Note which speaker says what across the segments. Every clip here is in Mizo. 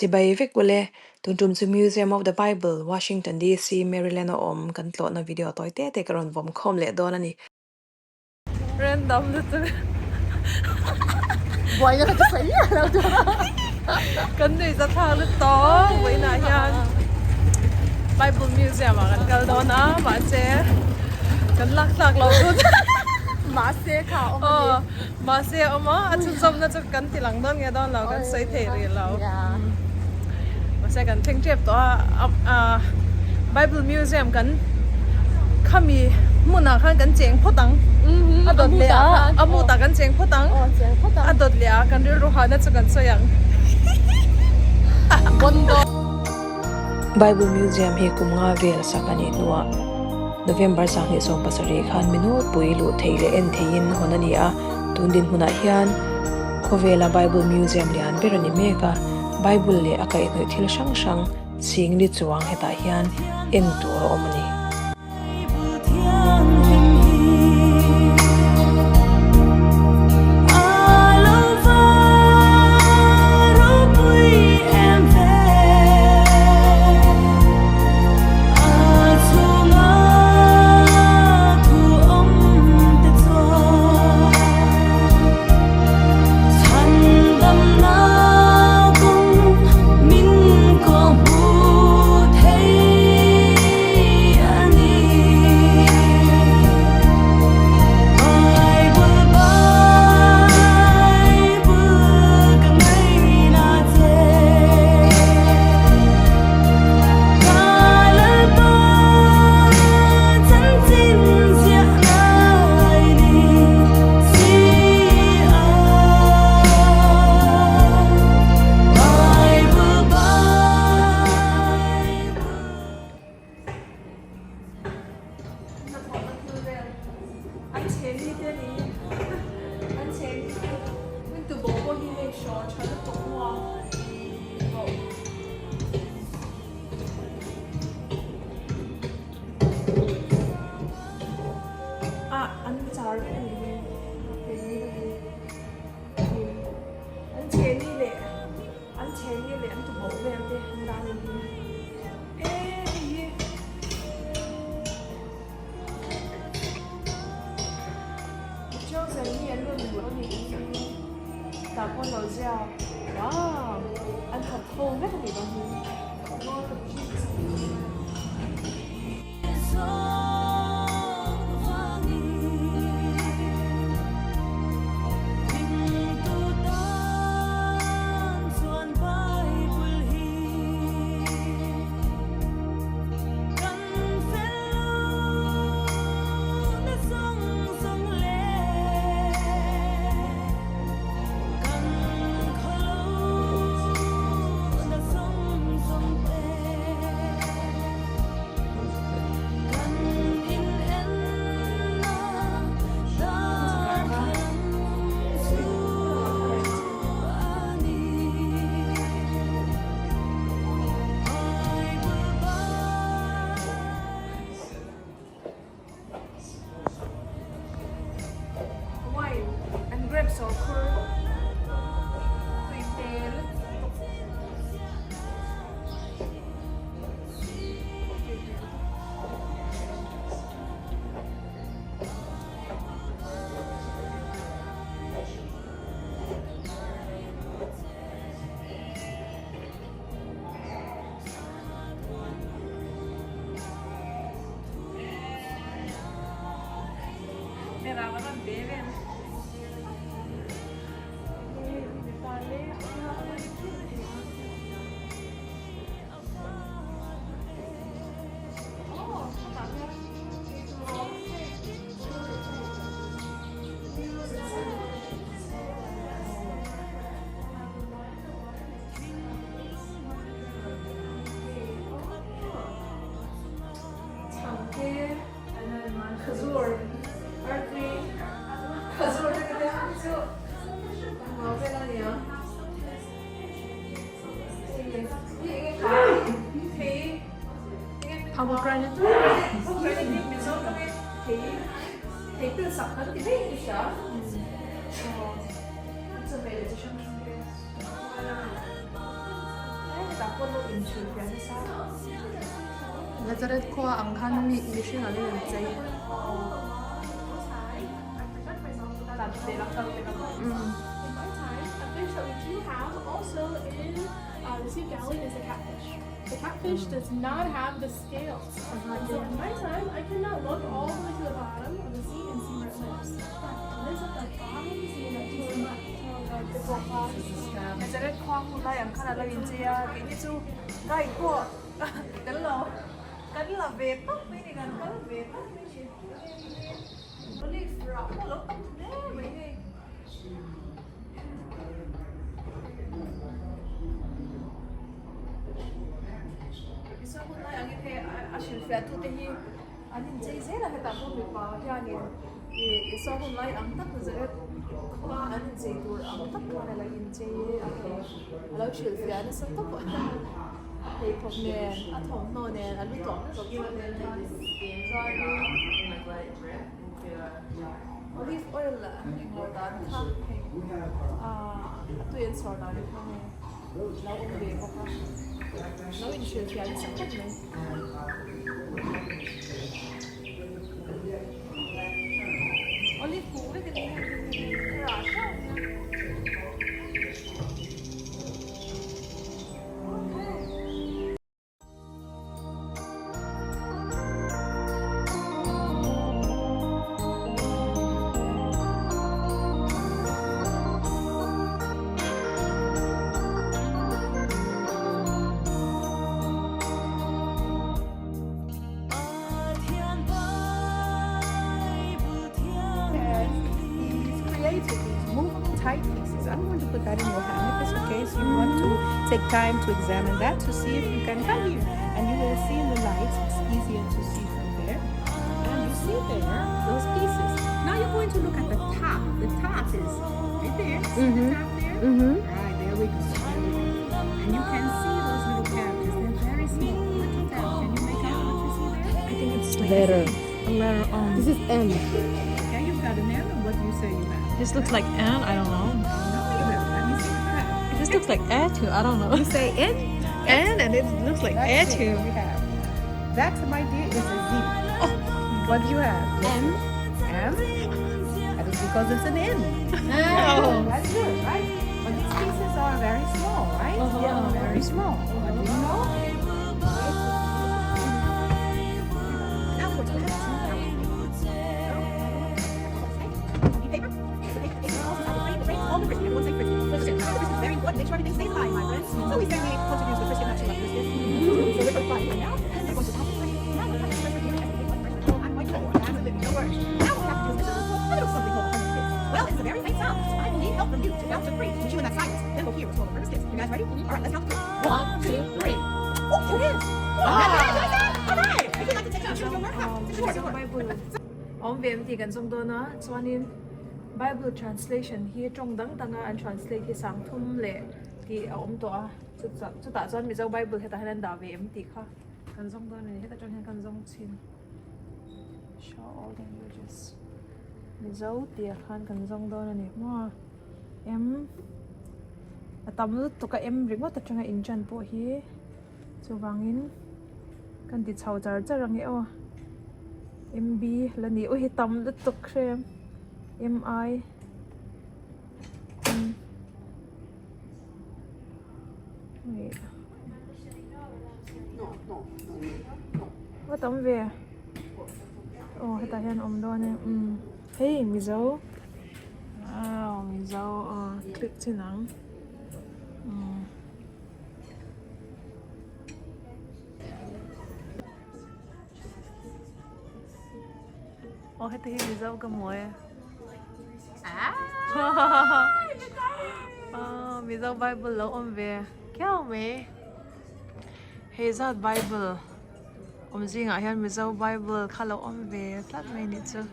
Speaker 1: Chibai vek ule, tun tum chu Museum of the Bible, Washington DC, Maryland a awm kan tlawhna video tawi te te ka rawn vawm khawm leh dawn a ni. Random lutuk
Speaker 2: Buaina ka ti sawi miah lo chu.
Speaker 1: Kan nui za thlak lut tawh vawiinah hian Bible Museum ah kan kal dawn a mahse kan lak tlak lo thut
Speaker 2: Mahse kha a awm a ni.
Speaker 1: Aw mahse a awm a a chhunzawmna chu kan ti lang dawn nge dawn lo kan sawi thei rih lo. Mahse kan thleng tep tawh a Bible Museum kan khami hmunah khan kan cheng phawt ang a dawt leh ah a mutah kan cheng phawt ang a dawt leh ah kan rilru hahna chu kan sawi ang. Bible Museum hi kum nga vel sak a nih hnuah November 27 khan minupui luh thei leh en theiin hawn a ni a, tun dinhmunah hian khawvela Bible Museum lian ber a ni mek a, Bible leh a kaihhnawih thil hrang hrang Singli chuang hetah hian en tur a awm a ni. An chhehni leh an chhehni leh an tuboh vel te an dah a ni e hei hi chosen hi an rawn luh a nih hi tah pawh an lo ziak wow an thawk ho vek a nih dawn hi. Wine and grapes awr khur tui hmel lutuk. Pomegranate pawh an lo inhrilhfiah nasa a. Nazareth khua ang khan mi mihring an in chei. Nazareth khua hun lai ang khan a lo inchei a, keini chu guide pawh kan lo kan la ve tawp mai ni, kan kal ve tawp mai ni. Olive rah pawh a lo tam hle mai hei. Isua hun lai angin hei a hrilhfiah tute hi an inchei zel a, hetah pawh mipa hianin ih Isua hun lai ang tak Nazareth khua an inchei tur ang tak khan a lo inchei a, a lo hrilhfiah nasa tawp a, pheikhawk nen a thawmhnaw nen a lu tawm chuanin olive oil englo dan kha hei ah a tui an chhawr dan kha hei lo awm ve bawk a lo inhrilhfiah nasa khawp mai. Olive kung vek a ni hei rah hreuh a nia.
Speaker 3: I'm going to put that in your hand if it's okay. So you want to take time to examine that to see if you can come here. And you will see in the lights, it's easier to see from there. And you see there those pieces. Now you're going to look at the top. The top is right there. See mm -hmm. the mm-hmm. top there? Mm -hmm. Right, there we go. There we go. And you can see those little characters. They're very small. What you tell? Can you make out what you see there?
Speaker 1: I think it's like
Speaker 3: letter.
Speaker 1: A letter O.
Speaker 2: This is M.
Speaker 3: Okay, you've got an M, and what do you say you have?
Speaker 1: This looks like N. I don't know.
Speaker 3: No, you don't. Let me see what you have.
Speaker 1: This looks like A too. I don't know.
Speaker 3: You say N?
Speaker 1: N, and it looks like A
Speaker 3: Let's see
Speaker 1: too.
Speaker 3: what we have. That, my dear, is a Z. What do you have?
Speaker 2: M.
Speaker 3: M? That is because it's an N.
Speaker 1: Oh.
Speaker 3: That's good, right? But these pieces are very small, right?
Speaker 1: Uh-huh.
Speaker 3: Yeah, very small. What do you know? Now we're going to paper. All the Christian, everyone say Christian. Christian. Christian is very important. Make sure everything stays alive, my friends. So we say we want to use the Christian, not to love Christian. So we're going to find it now. And we're going to pass it Now we're going to pressure here and take one pressure. I'm going to absolutely no worries. Now what we have to do is listen to a little something called the Hermit's Kiss. Well, it's a very faint sound. So I will need help from you to count to three. Meet you in that silence. Then we'll hear what's called the Hermit's Kiss. You guys ready? All right, let's count to three. One, two, three. Oh, there it is. Ah. All right. If you'd like to take a picture of your work, take a picture of your work.
Speaker 1: Bible awm ve em tih kan zawng dawn a chuanin Bible translation hi tawng dang dang a an translate hi sang thum leh tih a awm tawh a chutah chuan Mizo Bible hetah hian an dah ve em tih kha kan zawng dawn a ni heta tang hian kan zawng chhin show all languages Mizo tih ah khan kan zawng dawn a ni maw em a tam lutuk a em ringawt atanga intan pawh hi chuvangin kan ti chho char char ang e aw M B la ni ui tam lutuk hrem M I M wait a tam ve aw hetah hian a awm dawn e umm hei mizo wow mizo aw click chin ang umm. Aw heti hi Mizo ka hmu e. Aw Mizo Bible lo awm ve khiau mai. Hei zat Bible awm zingah hian Mizo Bible kha lo awm ve tlat mai nih chu.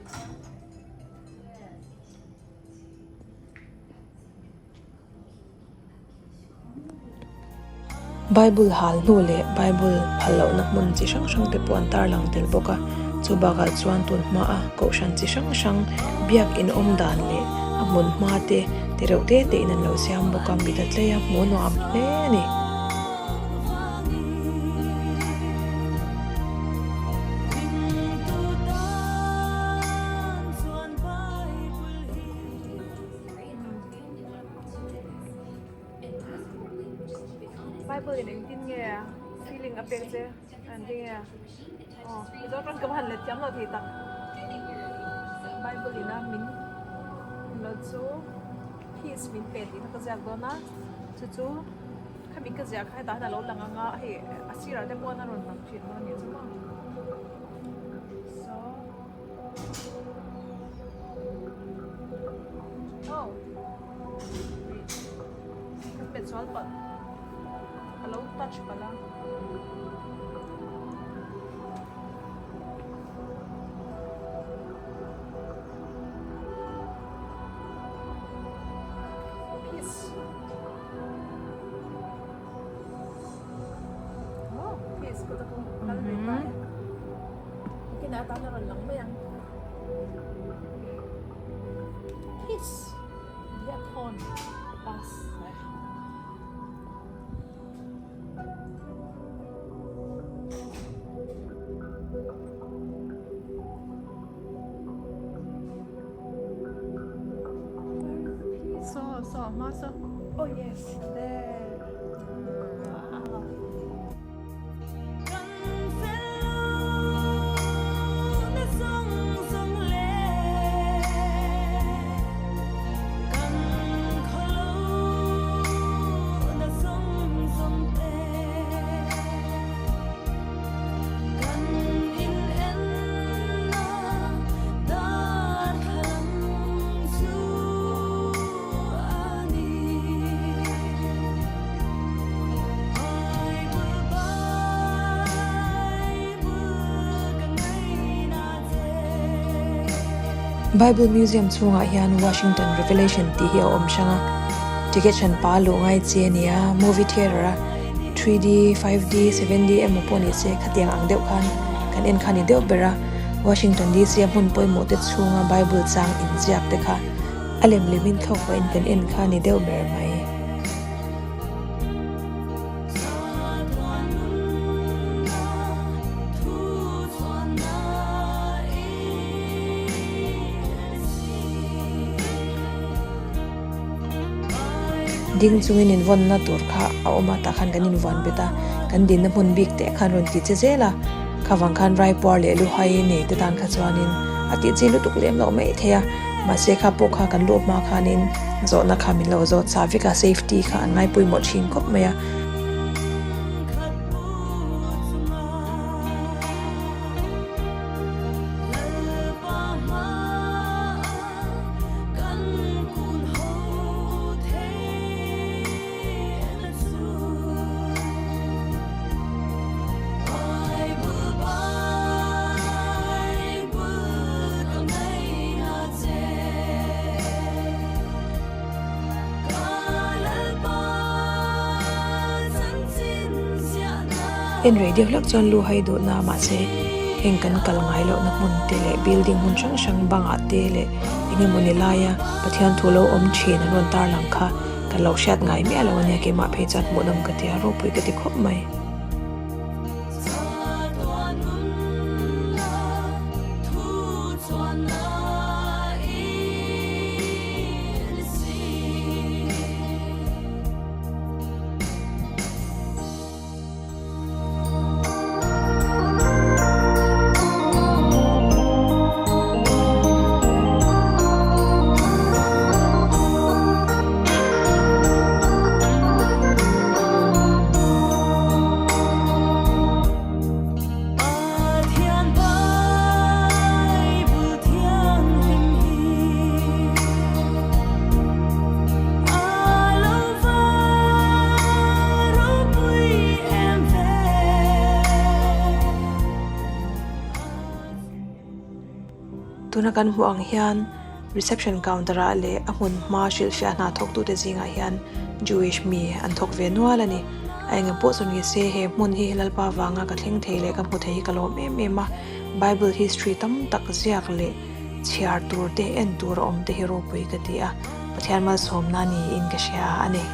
Speaker 4: Bible hal hnu leh Bible phal lohna hmun chi hrang hrang te pawh an tarlang tel bawk a, chu bakah chuan tun hmaa kohhran chi hrang hrang biak inawm dan leh a hmun hma te ti reuh te te in an lo siam bawk a, mit a tlei a hmuh nuam hle a ni.
Speaker 1: Bible in engtin nge feeling a pek che an ti nge aw mizo tawng ka va han let thiam lo thei tak Bible in a min lo chu peace min pe tih kha ka ziak dawn a chu chu khami ka ziah kha hetah hian a lo lang ang a hei a sirah te pawh a rawn lang thin dawn a nih chu maw so oh wait ka hmet sual palh ka lo touch palh a. Peace. Oh, peace ko ta kung kal ve ta. Kina ta na ron lang mai ang. Peace. Dia thon pass.
Speaker 2: Saw saw hma saw.
Speaker 1: Oh yes, there. Wow.
Speaker 4: Bible Museum chhungah hian Washington Revelation tih hi a awm hrang a, ticket hran pa luh ngai chi a ni a, movie theatre a 3D, 5D, 7D emaw pawh ni se khatiang ang deuh khan kan en kha ni deuh ber a, Washington DC a hmun pawimawh te chhunga Bible chang inziak te kha a lem lemin thlawk pahin kan en kha ni deuh ber mai. Ding chungin invawnna tur kha a awm a tah khan kan invuan bet a, kan dinna hmun bik te khan rawn ti che zel a, khavang khan raipuar leh luhai nei te tan kha chuanin a tih chi lutuk lem loh mai thei a, mahse kha pawh kha kan luh hma khanin zawhna kha min lo zawt sa vek a, safety kha an ngaipawimawh thin khawp mai a. En rei deuh hlek chuan lu hai duhna mahse heng kan kal ngai lohna hmun te leh building hmun hrang hrang bangah te leh eng emawni laia Pathian thu lo awm thin an rawn tarlang kha ka lo hriat ngai miah lo ania keimah phei chuan hmuhnawm ka ti a ropui ka ti khawp mai. Tuna kan hmuh ang hian reception counter ah leh a hmun hma hrilhfiah hna thawk tute zingah hian Jewish mi an thawk ve nual a ni. A eng pawh chu ni se he hmun hi Lalpa vanga ka thleng thei leh ka hmu thei hi ka lawm em em a, Bible history tam tak ziak leh chhiar tur te en tur a awm te hi ropui ka ti a, Pathian malsawmna niin ka hria a ni.